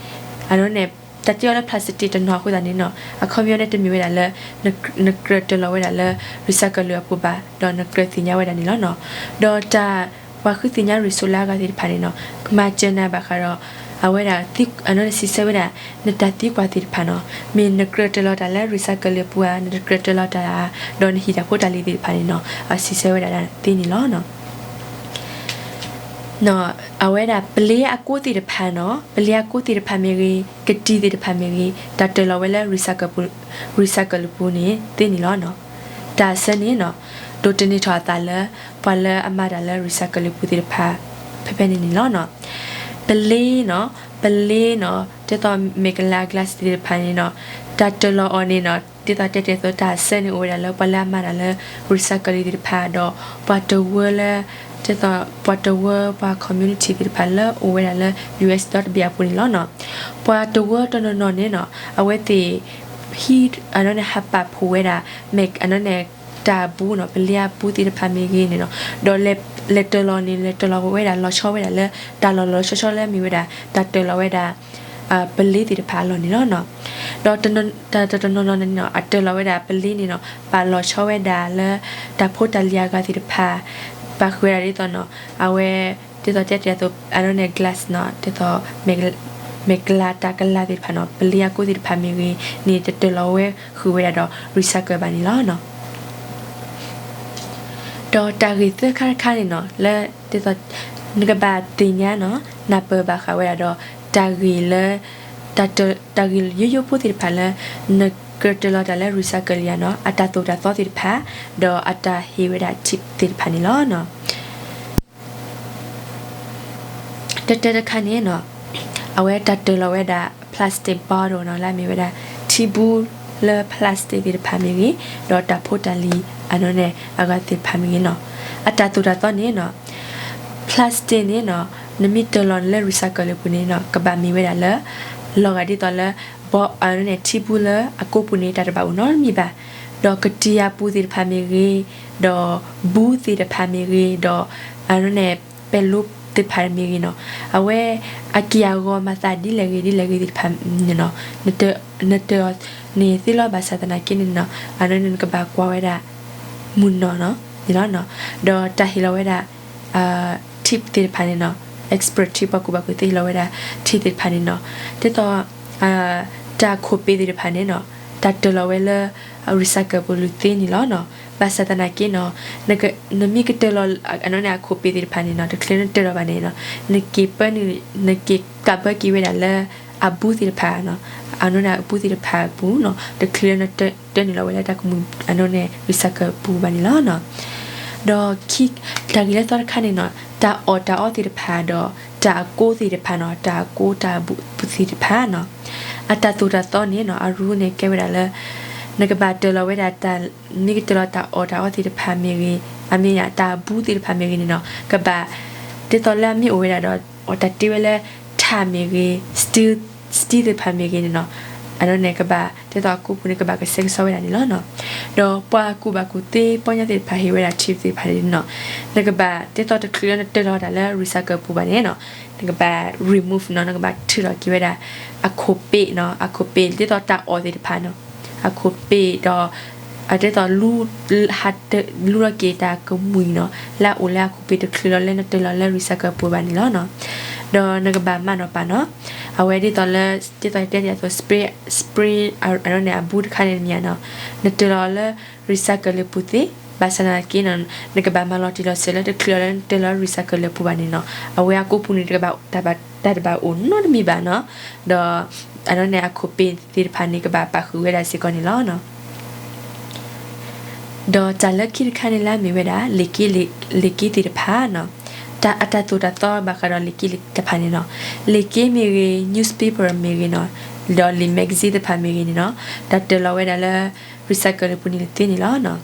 အန့ၣ်န့ၣ် တၢ်တ့အီၤလၢ plastic တနီၤအဃိသတးန့ၣ်နီၤ အခီပညီန့ၣ်တမ့ၢ်ဝဲဒၣ်လၢ နကြၢးတၢၤလီၤဝဲဒၣ်လၢ recycle အပူၤဘၣ် ဒီးနကြၢးသ့ၣ်ညါဝဲဒၣ်န့ၣ်လီၤနီၤ. ဒီးတၢ်ပှၤဃုသ့ၣ်ညါ ရံၣ်စိၤလါအဂၤသ့ၣ်တဖၣ်န့ၣ်နီၤ မၤစၢၤနၤဘၣ်ဃးဒီး အဝဲဒၣ် အန့ၣ်န့ၣ်စံးဆၢဝဲဒၣ် နတၢ်သံကွၢ်သ့ၣ်တဖၣ်နီၤ မ့ၢ်နကြၢးတၢၤလီၤတၢ်လၢ recycle အပူၤဧါ, နတကြၢးတၢၤလီၤတၢ်ဧါ, ဒီးနဟံၣ်တၢ်ဖိတၢ်လံၤသ့ၣ်တဖၣ်န့ၣ်နီၤ အစံးဆၢဝဲဒၣ်သ့န့ၣ်လီၤနီၤ. အဝဲဒၣ်ပလ့အကိးသ့ၣ်တဖၣ်နီၤ ပလ့အကိးသ့ၣ်တဖၣ်မ့ၢ်ဂ့ၤ ကတံၤသ့ၣ်တဖၣ်မ့ၢ်ဂ့ၤ တၢ်တၢၤလီၤဝဲလၢ recycle ပူၤ, recycle ပူၤန့ၣ်သ့န့ၣ်လီၤနီၤ. တၢ်ဆၢန့ၣ်နီၤ ဒိးသန့ၤထီၣ်အသးလၢ ပှၤလၢအမၤတၢ်လၢ recycle ပူၤသ့ၣ်တဖၣ် ဖဲဖဲန့ၣ်န့ၣ်လီၤနီၤ. ပလ့နီၤ ပလ့နီၤ ဒ်သိး မ့ၢ်ကလၤ glass သ့ၣ်တဖၣ်န့ၣ်နီၤ တၢ်တၢၤလီၤအီၤန့ၣ်နီၤ ဒ်သိးတဲတဲအသိး တၢ်ဆၢန့ၣ်အိၣ်ဝဲဒၣ်လၢ ပှၤလၢအမၤတၢ်လၢ recycle သ့ၣ်တဖၣ် ဒီးပှၤတဝၢလၢ ဒ်သိး ပှၤတဝၢပှၤ community သ့ၣ်တဖၣ်လၢအိၣ်ဝဲဒၣ်လၢ US ဒီတဘ့ၣ်အပူၤန့ၣ်လီၤနီၤ. ပှၤတဝၢတနီၤနီၤန့ၣ်နီၤ အဝဲသ့ၣ် ဟံး အန့ၣ်န့ၣ် ဟးပာ်ဖှိၣ်ဝဲဒၣ် မ့ၢ်အန့ၣ်န့ၣ် တၢ်အဘူးနီၤ ပလ့အဘူးသ့ၣ်တဖၣ်မ့ၢ်ဂ့ၤန့ၣ်နီၤ ဒီးလဲၤတၢၤလီၤန့ၣ် လဲၤတၢၤလီၤဝဲဒၣ်လီၤဆီဝဲဒၣ်လၢ တၢ်လီၢ်လီၤဆီဆီလၢမ့ၢ်ဝဲဒၣ် တၢ်တၢၤလီၤဝဲဒၣ် ပလ့သ့ၣ်တဖၣ်အလီၢ်န့ၣ်လီၤနီၤ. ဒီးတၢ်တနီၤနီၤန့ၣ်နီၤ အတၢၤလီၤဝဲဒၣ်ပလ့န့ၣ်နီၤ ပာ်လီၤဆီဝဲဒၣ်လၢ တၢ်ဖိတၢ်လံၤအဂၤသ့ၣ်တဖၣ် ပာ်ဃုာ်ဝဲဒၣ်ဒ်သိးနီၤ အဝဲ ဒ်သိးတဲတဲအသိး အန့ၣ်န့ၣ် glass နီၤ ဒ်သိး မ့ၢ်ကလၤ တၢ်ကလၤသ့ၣ်တဖၣ်နီၤ ပလ့အကိးသ့ၣ်တဖၣ်မ့ၢ်ဂ့ၤန့ၣ် တတၢၤလီၤဝဲဃုာ်ဝဲဒၣ်ဒီး recycle ဘၣ်န့ၣ်လီၤနီၤ. ဒီးတၢ်ဂ့ၢ်သၢခါတခါန့ၣ်နီၤ လၢ ဒ်သိး နကဘၣ်သ့ၣ်ညါနီၤ နၢ်ပၢၢ်ဘၣ်ဃးဝဲဒၣ်ဒီး တၢ်ဂ့ၢ်လၢ တၢ်ဂ့ၢ်ယိယိဖိသ့ၣ်တဖၣ်လၢ နကြၢးတၢၤလီၤတၢ်လၢ recycle ယၤနီၤ အတၢ်သိၣ်တၢ်သီသ့ၣ်တဖၣ် ဒီးအတၢ်ဟ့ၣ်ဝဲဒၣ် tip သ့ၣ်တဖၣ်န့ၣ်လီၤနီၤ. တၢတၢတခါန့ၣ်နီၤ အဝဲတၢ်တၢၤလီၤဝဲဒၣ် plastic bottle နီၤ လၢအမ့ၢ်ဝဲဒၣ် ထံဘူးလၢ plastic သ့ၣ်တဖၣ်မ့ၢ်ဂ့ၤ ဒီးတၢ်ဖိတၢ်လံၤ အန့ၣ်န့ၣ် အဂၤသ့ၣ်တဖၣ်မ့ၢ်ဂ့ၤနီၤ အတၢ်သိၣ်တၢ်သီန့ၣ်နီၤ plastic န့ၣ်နီၤ နမ့ၢ်တၢၤလီၤလၢ recycle ပူၤန့ၣ်နီၤ ကဘၣ်မ့ၢ်ဝဲဒၣ်လၢ လီၤဂာ်ဒ်သိးလၢ ဘီ အန့ၣ်န့ၣ် ထံဘူးလၢအကိးပူၤန့ၣ် တၢ်တဘၣ်အိၣ်နီတမံၤဘၣ် ဒီးကတံၤအပူၤသ့ၣ်တဖၣ်မ့ၢ်ဂ့ၤ ဒီးဘူးသ့ၣ်တဖၣ်မ့ၢ်ဂ့ၤ ဒီး အန့ၣ်န့ၣ် ပဲၤလိသ့ၣ်တဖၣ်မ့ၢ်ဂ့ၤနီၤ အဝဲ အက့ၢ်အဂီၤမၤသးဒ်လဲၣ်ဂ့ၤ ဒ်လဲၣ်ဂ့ၤသ့ၣ်တဖၣ်န့ၣ်နီၤ နတၢၤအီၤန့ၣ်သ့လီၤ ဘၣ်ဆၣ်သနာ်က့န့ၣ်နီၤ အန့ၣ်န့ၣ် နကဘၣ်ကွၢ်ဝဲဒၣ် မုၢ်နီၢ်နီၤ န့ၣ်လီၤနီၤ ဒီးတၢ်ဟ့ၣ်လီၤဝဲဒၣ် tip သ့ၣ်တဖၣ်န့ၣ်နီၤ expert tip ပှၤကူၣ်ဘၣ်ကူၣ်သ့ဟ့ၣ်လီၤဝဲဒၣ် tip သ့ၣ်တဖၣ်န့ၣ်နီၤ ဒ်သိး တၢ်ခိၣ်ပ့ၤသ့ၣ်တဖၣ်န့ၣ်နီၤ တၢ်တၢၤလီၤဝဲလၢ recycle ပူၤလုၢ်သ့န့ၣ်လီၤနီၤ ဘၣ်ဆၣ်သနာ်က့နီၤ နမ့ၢ်ကတၢၤလီၤ အန့ၣ်န့ၣ်အခိၣ်ပ့ၤသ့ၣ်တဖၣ်န့ၣ်နီၤ တချုးလၢနတၢၤလီၤဘၣ်န့ၣ်နီၤ နက့ၤပၢနုာ် နက့ၤကးဘၢက့ၤဝဲဒၣ်လၢ အဘူးသ့ၣ်တဖၣ်နီၤ အန့ၣ်န့ၣ်အဘူးသ့ၣ်တဖၣ်အပူၤနီၤ တချုးလၢနတၢၤ တၢၤနုာ်လီၤဝဲလၢတၢ်ကမှံၤ အန့ၣ်န့ၣ် recycle ပူၤဘၣ်န့ၣ်လီၤနီၤ ဒီးခံ တၢ်ဂ့ၢ်လၢသီတခါန့ၣ်နီၤ တၢ်အီၣ်တၢ်အီသ့ၣ်တဖၣ်ဒီး တၢ်အကိးသ့ၣ်တဖၣ်နီၤ တၢ်အကိးတၢ်အဘူးသ့ၣ်တဖၣ်နီၤ အတၢ်သိၣ်တၢ်သီန့ၣ်နီၤ အရူန့ၣ်ကဲဝဲဒၣ်လၢ နကဘၣ်တၢၤလီၤဝဲဒၣ်တၢ် မ့ၢ်ကတၢၤလီၤတၢ်အီၣ်တၢ်အီသ့ၣ်တဖၣ်မ့ၢ်ဂ့ၤ အမ့ၢ်တၢ်အဘူးသ့ၣ်တဖၣ်မ့ၢ်ဂ့ၤန့ၣ်နီၤ ကဘၣ် ဒ်သိးလၢအမ့ၢ်အိၣ်ဝဲဒၣ်ဒီး အတၢ်တ့ဝဲလၢ ထၣ်မ့ၢ်ဂ့ၤ steel steel သ့ၣ်တဖၣ်မ့ၢ်ဂ့ၤန့ၣ်နီၤ အန့ၣ်န့ၣ်ကဘၣ် ဒ်သိးအကိးပူၤန့ၣ် ကဘၣ်ကဆှဲကဆှီဝဲဒၣ်န့ၣ်လီၤနီၤ ဒီးပှၤကူၣ်ဘၣ်ကူၣ်သ့ပီညါသ့ၣ်တဖၣ်ဟ့ၣ်ဝဲဒၣ် tip သ့ၣ်တဖၣ်န့ၣ်နီၤ နကဘၣ် ဒ်သိးတချုးလၢနတၢၤလီၤတၢ်လၢ recycle ပူၤဘၣ်န့ၣ်နီၤ နကဘၣ် remove နီၤ နကဘၣ်ထုးထီၣ်က့ၤဝဲဒၣ် အခိၣ်ပ့ၤနီၤ အခိၣ်ပ့ၤ ဒ်သိးတၢ်အီၣ်သ့ၣ်တဖၣ်နီၤ အခိၣ်ပ့ၤဒီး အဒ်သိး လူထီၣ်က့ၤတၢ်ကမှံၤနီၤ လၢအအိၣ်လၢအခိၣ်ပ့ၤတချုးလီၤလၢနတၢၤလီၤလၢ recycle ပူၤဘၣ်န့ၣ်လီၤနီၤ ဒီးနကဘၣ်မၤနီၣ်ပာ်နီၤ အဝဲဒ်သိးလၢ ဒ်သိးတဲဒ်သိး spray spray အန့ၣ်န့ၣ်အဘူးတခါန့ၣ်မ့ၢ်နီၤ နတၢၤလီၤလၢ recycle ပူၤသ့ ဘၣ်ဆၣ်သနာ်က့နီၤ နကဘၣ်မၤလီၤတံၢ်လီၤဆဲးလၢတချုးလီၤလၢနတၢၤလီၤ recycle ပူၤဘၣ်န့ၣ်နီၤ အဝဲအကိးပူၤန့ၣ် တၢ်တဘၣ်အိၣ်နီတမံၤဘၣ်နီၤ ဒီး အန့ၣ်န့ၣ်အခိၣ်ပ့ၤသ့ၣ်တဖၣ်န့ၣ် ကဘၣ်ပာ်ဃုာ်ဝဲဒၣ်စ့ၢ်ကီးန့ၣ်လီၤနီၤ ဒီးတၢ်လၢခံတခါန့ၣ်လၢအမ့ၢ်ဝဲဒၣ် လံာ်က့ လံာ်က့သ့ၣ်တဖၣ်နီၤ တၢ်အတၢ်သိၣ်တၢ်သီဘၣ်ဃးဒီးလံာ်က့သ့ၣ်တဖၣ်န့ၣ်နီၤ လံာ်က့မ့ၢ်ဂ့ၤ newspaper မ့ၢ်ဂ့ၤနီၤ ဒီးလံာ် magazine သ့ၣ်တဖၣ်မ့ၢ်ဂ့ၤန့ၣ်နီၤ တၢ်တၢၤလီၤဝဲဒၣ်လၢ recycle ပူၤန့ၣ်သ့န့ၣ်လီၤ.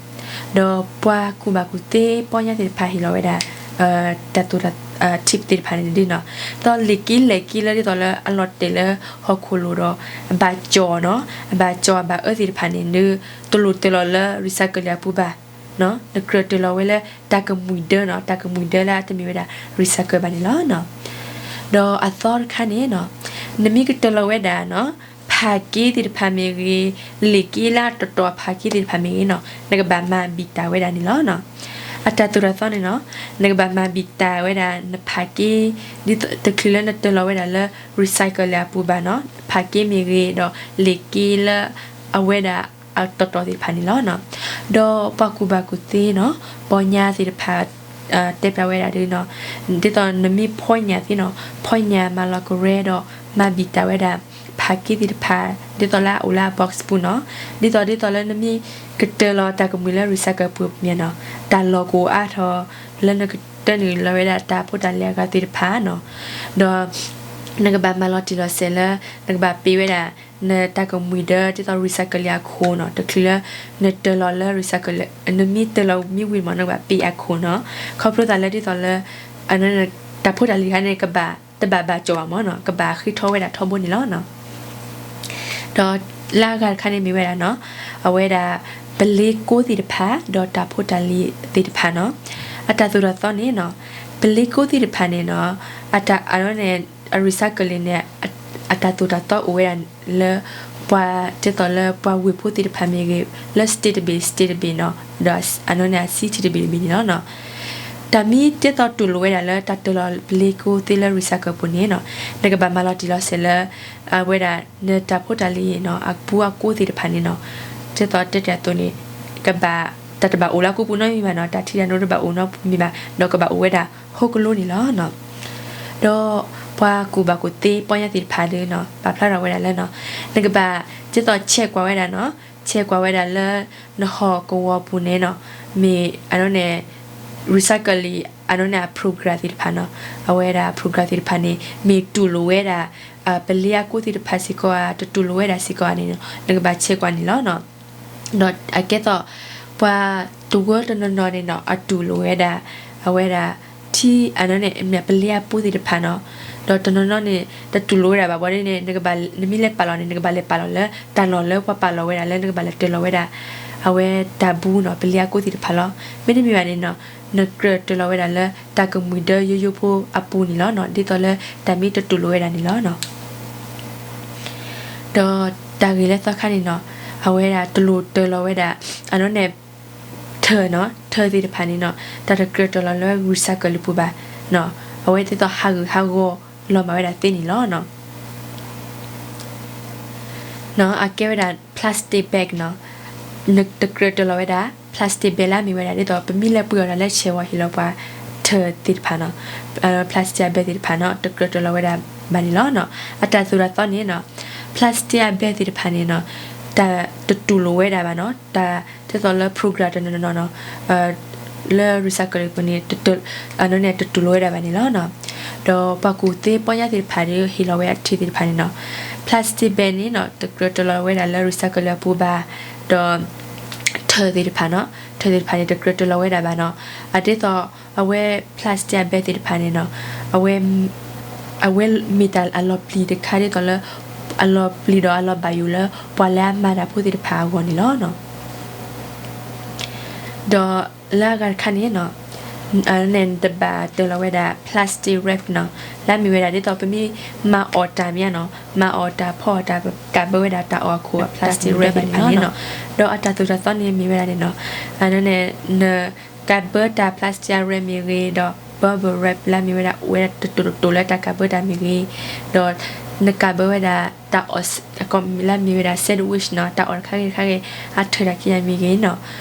ဒီးပှၤကူၣ်ဘၣ်ကူၣ်သ့ပီညါသ့ၣ်တဖၣ်ဟ့ၣ်လီၤဝဲဒၣ် တၢ်သိၣ်တၢ် tip သ့ၣ်တဖၣ်န့ၣ်ဒ်နီၤ, ဒီးလ့ၣ်က့လ့ၣ်က့လၢဒ်သိးလၢအလီၤတဲာ်လၢဟီၣ်ခိၣ်လိၤဒီး အဘၣ်ကၠီၣ်နီၤ, အဘၣ်ကၠီၣ်အဘၣ်အၢသ့ၣ်တဖၣ်န့ၣ် နတလိၣ်တၢၢ်လီၤလၢ recycle အပူၤဘၣ် နကြၢးတၢၢ်လီၤဝဲလၢတၢ်ကမှံၤဒၢနီၤ, တၢ်ကမှံၤဒၢလၢအတမ့ၢ်ဝဲဒၣ် recycle ဘၣ်န့ၣ်လီၤ. ဒီးအသီတခါန့ၣ်နီၤ, နမ့ၢ်ကတၢၢ်လီၤဝဲဒၣ်နီၤ, ဖးက့သ့ၣ်တဖၣ်မ့ၢ်ဂ့ၤ, လ့ၣ်က့လၢအတတီၤဖးက့သ့ၣ်တဖၣ်မ့ၢ်ဂ့ၤနီၤ, နကဘၣ်မၤဘံၣ်တၢ်ဝဲဒၣ်န့ၣ်လီၤ. အတၢ်သိၣ်တၢ်သီန့ၣ်နီၤ, နကဘၣ်မၤဘံၣ်တၢ်ဝဲဒၣ်နဖးက့ တချုးလၢနတၢၢ်လီၤဝဲဒၣ်လၢ recycle အပူၤဘၣ်နီၤ, ဖးက့မ့ၢ်ဂ့ၤဒီးလ့ၣ်က့လၢအဝဲဒၣ်အတတီၤသ့ၣ်တဖၣ်န့ၣ်လီၤ. ဒီးပှၤကူၣ်ဘၣ်ကူၣ်သ့နီၤ, ပီညါသ့ၣ်တဖၣ် တဲပျးဝဲဒၣ်ဒ်နီၤ, ဒ်သိးနမ့ၢ်ဖီညၣ်သ့နီၤ, ဖီညၣ်မၤလီၤကရဲဒီး မၤဘံၣ်တၢ်ဝဲဒၣ် ဖးက့သ့ၣ်တဖၣ် ဒ်သိးလၢအအိၣ်လၢအ box ပူၤနီၤ, ဒ်သိး ဒ်သိးလၢနမ့ၢ်ကတၢၢ်လီၤတၢ်ကမှံၤလၢ recycle ပူၤမ့ၢ်နီၤ, တၢ်လီၢ်ကအိၣ်အါထီၣ် လၢနကတၢၢ်န့ၣ်လီၤဝဲဒၣ်တၢ်ဖိတၢ်လံၤအဂၤသ့ၣ်တဖၣ်နီၤ, ဒီး နကဘၣ်မၤလီၤတံၢ်လီၤဆဲးလၢ နကဘၣ်ပ့ၤဝဲဒၣ် နတၢ်ကမှံၤဒၢ ဒ်သိး recycle အခိၣ်နီၤ, တချုးလၢ နတၢၢ်လီၤလၢ recycle နမ့ၢ်တၢၢ်လီၤမ့ၢ်ဝံၤမ့ၢ် နကဘၣ်ပ့ၤအခိၣ်နီၤ, ခီဖျိသးလၢဒ်သိးလၢ တၢ်ဖိတၢ်လံၤတခါန့ၣ် ကဘၣ် တဘၣ်ဘၣ်ကၠီၣ်ဘၣ်မ့ၢ်နီၤ, ကဘၣ်ဃ့ထီၣ်ဝဲဒၣ်ထီဘိန့ၣ်လီၤ. ဒီးလၢအဂၤတခါန့ၣ်မ့ၢ်ဝဲဒၣ်နီၤ, အဝဲဒၣ် ပလ့ကိသ့ၣ်တဖၣ် ဒီးတၢ်ဖိတၢ်လံၤသ့ၣ်တဖၣ်နီၤ, အတၢ်သိၣ်တၢ်သီန့ၣ်နီၤ, ပလ့ကိသ့ၣ်တဖၣ်န့ၣ်နီၤ, အတၢ်အန့ၣ် အ recycle န့ၣ် အတၢ်သိၣ်တၢ်သီအိၣ်ဝဲဒၣ်လၢ ပှၤ ဒ်သိးလၢပှၤဝ့ၢ်ဖိသ့ၣ်တဖၣ်မ့ၢ်ဂ့ၤ လၢ state တဘ့ၣ် state တဘ့ၣ်နီၤ, ဒီးအန့ၣ်အ city တဘ့ၣ်တဘ့ၣ်န့ၣ်လီၤ. တၢ်မ့ၢ်ဒ်သိးတူၢ်လိာ်ဝဲဒၣ်လၢတၢ်တၢၢ်လီၤပလ့ကိသ့လၢ recycle ပူၤန့ၣ်နီၤ, နကဘၣ်မၤလီၤတံၢ်လီၤဆဲးလၢ အဝဲဒၣ် နတၢ်ဖိတၢ်လံၤနီၤ အပူၤအကိသ့ၣ်တဖၣ်န့ၣ်နီၤ, ဒ်သိးတဲတၢ်အသိးန့ၣ် ကဘၣ် တၢ်တဘၣ်အိၣ်လၢအကိပူၤနီတမံၤဘၣ်နီၤ, တၢ်ထံတၢ်နိတဘၣ်အိၣ်နီတမံၤဘၣ်, ဒီးကဘၣ်အိၣ်ဝဲဒၣ်ဟီၣ်ကလိန့ၣ်လီၤ. ဒီးပှၤကူၣ်ဘၣ်ကူၣ်သ့ပီညါသ့ၣ်တဖၣ်ဒီးနီၤ, ပာ်ဖျါထီၣ်ဝဲဒၣ်လၢနီၤ, နကဘၣ် ဒ်သိး check ကွၢ်ဝဲဒၣ်နီၤ, check ကွၢ်ဝဲဒၣ်လၢ နဟီၣ်ကဝီၤပူၤန့ၣ်နီၤ, မ့ၢ်အန့ၣ် recycle အန့ၣ်အ program သ့ၣ်တဖၣ်နီၤ, အဝဲဒၣ် program သ့ၣ်တဖၣ်န့ၣ် မ့ၢ်တူၢ်လိာ်ဝဲဒၣ် ပလ့အကိသ့ၣ်တဖၣ်စ့ၢ်ကီးဧါ, တတူၢ်လိာ်ဝဲဒၣ်စ့ၢ်ကီးဧါန့ၣ်နီၤ, နကဘၣ် check ကွၢ်န့ၣ်လီၤ. ဒီးအကဲသိး ပှၤတဝၢတနီၤနီၤန့ၣ်နီၤ အတူၢ်လိာ်ဝဲဒၣ် အဝဲဒၣ် ထံအန့ၣ်န့ၣ် မ့ၢ်ပလ့အပူၤသ့ၣ်တဖၣ်နီၤ, ဒီးတနီၤနီၤန့ၣ် တတူၢ်လိာ်ဝဲဒၣ်ဘၣ်ဘၣ်န့ၣ် နကဘၣ် နမ့ၢ်လဲၤပာ်လီၤန့ၣ် နကဘၣ်လဲၤပာ်လီၤလၢ တၢ်လီၢ်လၢပှၤပာ်လီၤဝဲဒၣ်လၢ နကဘၣ်လဲၤတၢၢ်လီၤဝဲဒၣ် အဝဲတၢ်ဘူးနီၤ ပလ့အကိသ့ၣ်တဖၣ်လီၤ. မ့တမ့ၢ်ဘၣ်န့ၣ်နီၤ နကြၢးတၢၢ်လီၤဝဲဒၣ်လၢ တၢ်ကမှံၤဒၢယိယိဖိအပူၤန့ၣ်လီၤနီၤ, ဒ်သိးလၢတၢ်မ့ၢ်တတူၢ်လိာ်ဝဲဒၣ်န့ၣ်လီၤ. ဒီးတၢ်ဂ့ၢ်လၢသီခါန့ၣ်နီၤ, အဝဲဒၣ်တလိၣ်တၢၢ်လီၤဝဲဒၣ် အန့ၣ်န့ၣ် ထၢၣ်နီၤ, ထၢၣ်သ့ၣ်တဖၣ်န့ၣ်နီၤ တၢ်တကြၢးတၢၢ်လီၤလၢ recycle ပူၤဘၣ်နီၤ, အဝဲဒ်သိးဟးဂူာ်ဟးဂီၤလီၤမၢ်ဝဲဒၣ်သ့န့ၣ်လီၤ. အကဲဝဲဒၣ် plastic bag နီၤ, နတကြၢးတၢၢ်လီၤဝဲဒၣ် plastic bag လၢအမ့ၢ်ဝဲဒၣ် ဒ်သိးပမ့ၢ်လဲၤပှ့ၤအီၣ်တၢ်လၢဆဲးဝီၤ ဟ့ၣ်လီၤပှၤထၢၣ်သ့ၣ်တဖၣ်နီၤ, plastic bag သ့ၣ်တဖၣ်နီၤ တကြၢးတၢၢ်လီၤဝဲဒၣ်ဘၣ်န့ၣ်လီၤ. အတၢ်သိၣ်တၢ်သီန့ၣ်နီၤ plastic bag သ့ၣ်တဖၣ်န့ၣ်နီၤ တၢ်တတူၢ်လိာ်ဝဲဒၣ်ဘၣ်နီၤ, တၢ်ဒ်သိးလၢ program တနီၤနီၤနီၤ လၢ recycle ပူၤန့ၣ် အန့ၣ်န့ၣ် တတူၢ်လိာ်ဝဲဒၣ်ဘၣ်န့ၣ်လီၤ. ဒီးပှၤကူၣ်သ့ပီညါသ့ၣ်တဖၣ်ဒီး ဟ့ၣ်လီၤဝဲအထံသ့ၣ်တဖၣ်န့ၣ်နီၤ plastic bag န့ၣ်နီၤ တကြၢးတၢၢ်လီၤဝဲဒၣ်လၢ recycle အပူၤဘၣ်, ဒီး ထၢၣ်သ့ၣ်တဖၣ်နီၤ ထၢၣ်သ့ၣ်တဖၣ်န့ၣ် တကြၢးတၢၢ်လီၤဝဲဒၣ်ဘၣ်နီၤ, အဒ်သိး အဝဲ plastic bag သ့ၣ်တဖၣ်န့ၣ်နီၤ အဝဲ အဝဲမ့ၢ်တၢ်အလီၤပျံၤတခါဒ်သိးလၢ အလီၤပျံၤဒီးအလီၤဘၣ်ယိၣ်လၢ ပှၤလၢအမၤတၢ်ဖိသ့ၣ်တဖၣ်အဂီၢ်န့ၣ်လီၤ. ဒီးလၢအဂၤတခါန့ၣ်နီၤ န့ၣ်တဘၣ်တၢၢ်လီၤဝဲဒၣ် plastic wrap နီၤ, လၢအမ့ၢ်ဝဲဒၣ် ဒ်သိးပမ့ၢ်မၤအီၣ်တၢ်မ့ၢ်နီၤ, မၤအီၣ်တၢ်ဖီအီၣ်တၢ် ကးဘၢဝဲဒၣ်တၢ်အီၣ်အခိၣ် plastic wrap န့ၣ်လီၤ. ဒီးအတၢ်သိၣ်တၢ်သီန့ၣ်မ့ၢ်ဝဲဒၣ်န့ၣ်နီၤ အန့ၣ်န့ၣ် နကးဘၢတၢ် plastic wrap မ့ၢ်ဂ့ၤ ဒီး bubble wrap လၢအမ့ၢ်ဝဲဒၣ် အိၣ်ဝဲဒၣ်တတိၤတတိၤလၢတၢ်ကးဘၢတၢ်မ့ၢ်ဂ့ၤ, ဒီးနကးဘၢဝဲဒၣ်တၢ်အီၣ် လၢအမ့ၢ်ဝဲဒၣ် sandwich နီၤ, တၢ်အီၣ်တခါဂ့ၤတခါဂ့ၤ အထၢၣ်တၢ်ခံဂၤမ့ၢ်ဂ့ၤနီၤ, ဒီးတၢ်အီၣ်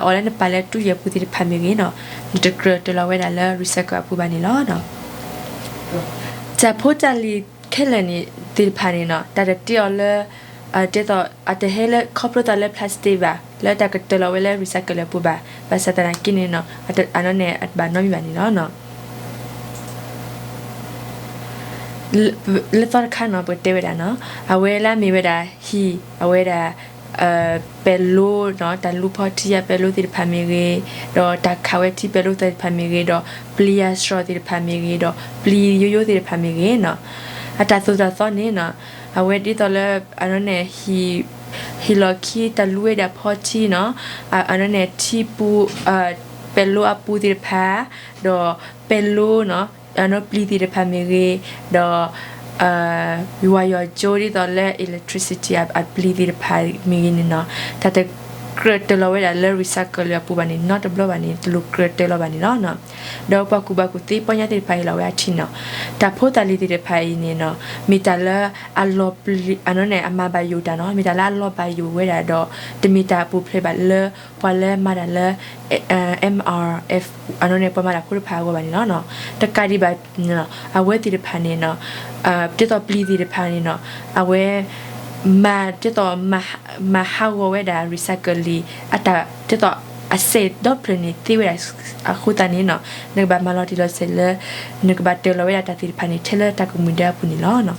လၢနပာ်လၢတူၢ်ယဲၢ်ပူၤသ့ၣ်တဖၣ်မ့ၢ်ဂ့ၤနီၤ, နတကြၢးတၢၢ်လီၤဝဲဒၣ်လၢ recycle အပူၤဘၣ်န့ၣ်လီၤ. တၢ်ဖိတၢ်လံၤခဲလၢာ်န့ၣ်သ့ၣ်တဖၣ်န့ၣ်နီၤ တၢ်တတ့အီၤလၢ ဒ်သိး အတဟဲလၢခီဖျိသးလၢ plastic ဘၣ် လၢတၢ်ကတၢၢ်လီၤဝဲလၢ recycle အပူၤဘၣ်, ဘၣ်ဆၣ်သနာ်က့န့ၣ်နီၤ အန့ၣ်န့ၣ်အတဘၣ်နီတမံၤဘၣ်န့ၣ်လီၤ. လၢသီတခါနီၤ ပကတဲဝဲဒၣ်နီၤ အဝဲလၢအမ့ၢ်ဝဲဒၣ် ဟံၣ် အဝဲဒၣ် ပဲၤလိနီၤ, တၢ်လူဖီထံအပဲၤလိသ့ၣ်တဖၣ်မ့ၢ်ဂ့ၤ, ဒီးတၢ်ခးဝဲထံပဲၤလိသ့ၣ်တဖၣ်မ့ၢ်ဂ့ၤ, ဒီးပျံၤအစှီၤသ့ၣ်တဖၣ်မ့ၢ်ဂ့ၤ, ဒီးပျံၤယိယိသ့ၣ်တဖၣ်မ့ၢ်ဂ့ၤနီၤ, အတၢ်သိၣ်တၢ်သီန့ၣ်နီၤ, အဝဲဒ်သိးလၢ အနီၢ်န့ၣ် ဟံၣ်လီၢ်ခံတၢ်လူဝဲဒၣ်ဖီထံနီၤ, အနီၢ်န့ၣ် ထံပူၤ ပဲၤလိအပူၤသ့ၣ်တဖၣ်, ဒီးပဲၤလိနီၤ, အနီၢ်ပျံၤသ့ၣ်တဖၣ်မ့ၢ်ဂ့ၤ, ဒီး ဝါယီၤကၠိဒ်သိးလၢ electricity အပျံၤသ့ၣ်တဖၣ်မ့ၢ်ဂ့ၤန့ၣ်နီၤ, တၢ်တကြၢးတၢၤလီၤဝဲဒၣ်လၢ recycle အပူၤဘၣ်န့ၣ် နီတဘျီဘၣ်န့ၣ် တလိၣ်ကြၢးတၢၤလီၤဘၣ်န့ၣ်လီၤ. ဒီးပှၤကူၣ်ဘၣ်ကူၣ်သ့ပီညါသ့ၣ်တဖၣ်ဟ့ၣ်လီၤဝဲအထံၣ်နီၤ, တၢ်ဖိသၣ်လံၤသ့ၣ်တဖၣ်အံၤန့ၣ်နီၤ, မ့ၢ်တၢ်လၢအလီၤပျံၤ အနီၢ်န့ၣ် အမၤဘၣ်ယိၣ်တၢ်နီၤ, မ့ၢ်တၢ်လၢအလီၤဘၣ်ယိၣ်ဝဲဒၣ်ဒီး တမ့ၢ်တၢ်အပူၤဖျဲးဘၣ်လၢ ပှၤလၢမၤတၢ်လၢ MRF အနီၢ်န့ၣ် ပှၤမၤတၢ်ဖိတဖၣ်အဂီၢ်ဘၣ်န့ၣ်လီၤ. တကးဒံးဘၣ် အဝဲသ့ၣ်တဖၣ်န့ၣ်နီၤ, ဒ်သိးပျံၤသ့ၣ်တဖၣ်န့ၣ်နီၤ, အဝဲ မၤဒ်သိး မၤဟးဂီၤဝဲဒၣ် recycle လံၤ အတၢ်ဒ်သိး အစဲးဒီဖျၢၣ်န့ၣ်သ့ဝဲဒၣ်အဃိသတးန့ၣ်နီၤ, နကဘၣ်မၤလီၤတံၢ်လီၤဆဲးလၢ နကဘၣ်တၢၤလီၤဝဲဒၣ်တၢ်သ့ၣ်တဖၣ်န့ၣ် ထဲလၢတၢ်ကမှံၤဒၢအပူၤန့ၣ်လီၤ.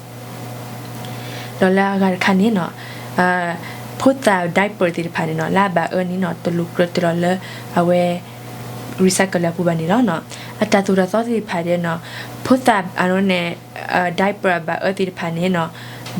ဒီးလၢအဂၤတခါန့ၣ်နီၤ, ဖိသၣ် diaper သ့ၣ်တဖၣ်န့ၣ်နီၤ လၢအဘၣ်အၢန့ၣ်နီၤ တလိၣ်ကြၢးတၢၤလီၤလၢ အဝဲ recycle လၢအပူၤဘၣ်န့ၣ်လီၤ. အတၢ်သိၣ်တၢ်သီသ့ၣ်တဖၣ်ဒီးနီၤ, ဖိသၣ်အနီၢ်န့ၣ် diaper အဘၣ်အၢသ့ၣ်တဖၣ်န့ၣ်နီၤ,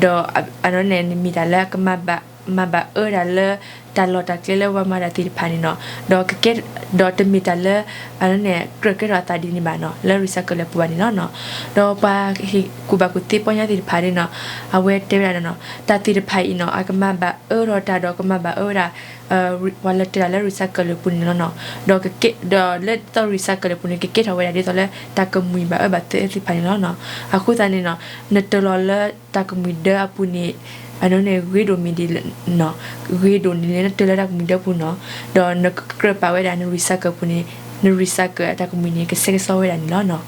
ဒီးအနီၢ်န့ၣ် နမ့ၢ်တၢ်လၢကမၤဘၣ် မၤဘၣ်အၢဒၣ်လၢ တၢ်လီၢ်တၢ်ကျဲလၢပှၤမၤတၢ်သ့ၣ်တဖၣ်န့ၣ်နီၤ, ဒီးကကဲ ဒီးတမ့ၢ်တၢ်လၢ အနီၢ်န့ၣ် ကြၢးကဲထီၣ်အသးဒ်န့ၣ်ဘၣ်နီၤ လၢ recycle လၢအပူၤဘၣ်န့ၣ်လီၤ. ဒီးပှၤကူၣ်ဘၣ်ကူၣ်သ့ပီညါသ့ၣ်တဖၣ်န့ၣ်နီၤ, အဝဲတဲဝဲဒၣ်နီၤ, တၢ်သ့ၣ်တဖၣ်အံၤနီၤ အကမၤဘၣ်အၢထီၣ်တၢ်ဒီးကမၤဘၣ်အၢဝဲဒၣ် ပှၤလၢတၢၤတၢ်လၢ recycle လၢအပူၤန့ၣ်လီၤနီၤ, ဒီးကကဲ ဒီးလၢဒ်သိး recycle လၢအပူၤန့ၣ် ကကဲထီၣ်ဝဲဒၣ်ဒ်သိးလၢတၢ်ကမှံၤဘၣ်အၢဘၣ်သၢသ့ၣ်တဖၣ်န့ၣ်လီၤနီၤ. အဃိသတးန့ၣ်နီၤ, နတၢၤလီၤလၢတၢ်ကမှံၤဒၢအပူၤန့ၣ် အနီၢ်န့ၣ် ဂ့ၤဒိၣ်မ့ၢ်ဒ်လဲၣ်နီၤ, ဂ့ၤဒိၣ်န့ၣ်လၢနတၢၤလၢတၢ်ကမှံၤဒၢပူၤနီၤ, ဒီးနကြၢးပာ်ဝဲဒၣ်န recycle ပူၤန့ၣ်, န recycle အတၢ်ကမှံၤန့ၣ် ကဆဲးကစီဝဲဒၣ်န့ၣ်လီၤနီၤ.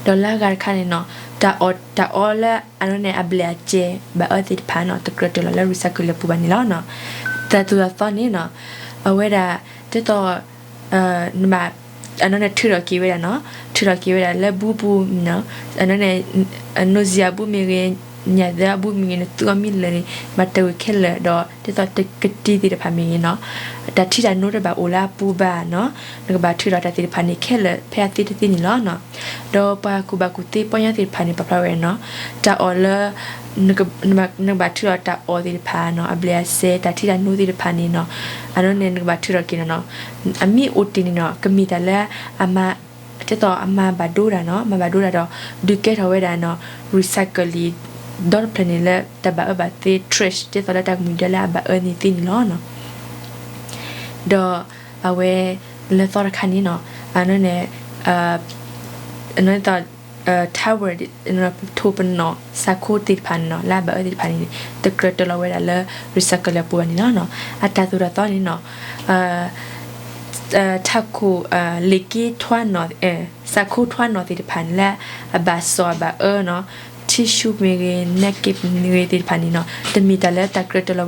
ဒီးလၢအဂၤတခါန့ၣ်နီၤ, တၢ်အီၣ် တၢ်အီလၢအနီၢ်န့ၣ် အဘျဲၣ်အစဲးဘၣ်အၢသ့ၣ်တဖၣ်နီၤ တကြၢးတၢၤလီၤလၢ recycle လၢအပူၤဘၣ်န့ၣ်လီၤနီၤ. တၢ်သိၣ်တၢ်သီန့ၣ်နီၤ, အဝဲဒၣ် ဒ်သိး နဘၣ် အနီၢ်န့ၣ်ထုးထီၣ်က့ၤဝဲဒၣ်နီၤ, ထုးထီၣ်က့ၤဝဲဒၣ်လၢဘူးပူၤနီၤ, အနီၢ်န့ၣ် နိစံအဘူးမ့ၢ်ဂ့ၤ, ညၣ်သၢအဘူးမ့ၢ်ဂ့ၤ, နသူအီၤမ့ၢ်လၢာ်န့ၣ် ဘၣ်တၢ်ဝံၤခဲလၢာ်ဒီး ဒ်သိးကတံၤသ့ၣ်တဖၣ်မ့ၢ်ဂ့ၤနီၤ, တၢ်ထံတၢ်နိတဘၣ်အိၣ်လၢအပူၤဘၣ်နီၤ, နကဘၣ်ထုးထီၣ်တၢ်သ့ၣ်တဖၣ်န့ၣ်ခဲလၢာ် ဖဲအသ့တသ့န့ၣ်လီၤနီၤ. ဒီးပှၤကူၣ်ဘၣ်ကူၣ်သ့ပီညါသ့ၣ်တဖၣ်န့ၣ် ပာ်ဖျါဝဲနီၤ, တၢ်အီၣ်လၢ နကဘၣ်ထုးထီၣ်တၢ်အီၣ်သ့ၣ်တဖၣ်နီၤ, အဘျဲၣ်အစဲး တၢ်ထံတၢ်နိသ့ၣ်တဖၣ်န့ၣ်နီၤ, အနီၢ်န့ၣ် နကဘၣ်ထုးထီၣ်က့ၤနီၤနီၤ, အမ့ၢ်အိၣ်တ့ၢ်န့ၣ်နီၤ ကမ့ၢ်တၢ်လၢအမၤ ဒ်သိးအမၤဘၣ်ဒိဒၣ်နီၤ, မၤဘၣ်ဒိဒၣ်ဒီး ဒုးကဲထီၣ်ဝဲဒၣ်နီၤ recycle လံၤ ဒီတဖျၢၣ်န့ၣ်လၢတၢ်ဘၣ်အၢဘၣ်သ့ trash ဒ်သိးလၢတၢ်ကမှံၤဒၢလၢအဘၣ်အၢန့ၣ်သ့န့ၣ်လီၤနီၤ. ဒီးအဝဲလၢသီတခါန့ၣ်နီၤ, အနီၢ်န့ၣ် အနီၢ်န့ၣ် towel ထိးပနီၣ် စးခိသ့ၣ်တဖၣ်န့ၣ်နီၤ လၢအဘၣ်အၢသ့ၣ်တဖၣ်န့ၣ် တကြၢးတၢၤလီၤဝဲဒၣ်လၢ recycle လၢအပူၤဘၣ်န့ၣ်လီၤနီၤ. အတၢ်သိၣ်တၢ်သီန့ၣ်နီၤ ထးခိၣ် လ့ၣ်က့ထွါနီၣ် စးခိထွါနီၣ်သ့ၣ်တဖၣ်န့ၣ်လၢ အဘၣ်စီၣ်အဘၣ်အၢနီၤ, tissue မ့ၢ်ဂ့ၤ napkin မ့ၢ်ဂ့ၤသ့ၣ်တဖၣ်န့ၣ်နီၤ တမ့ၢ်တၢ်လၢတၢ်ကြၢးတၢၤလီၤ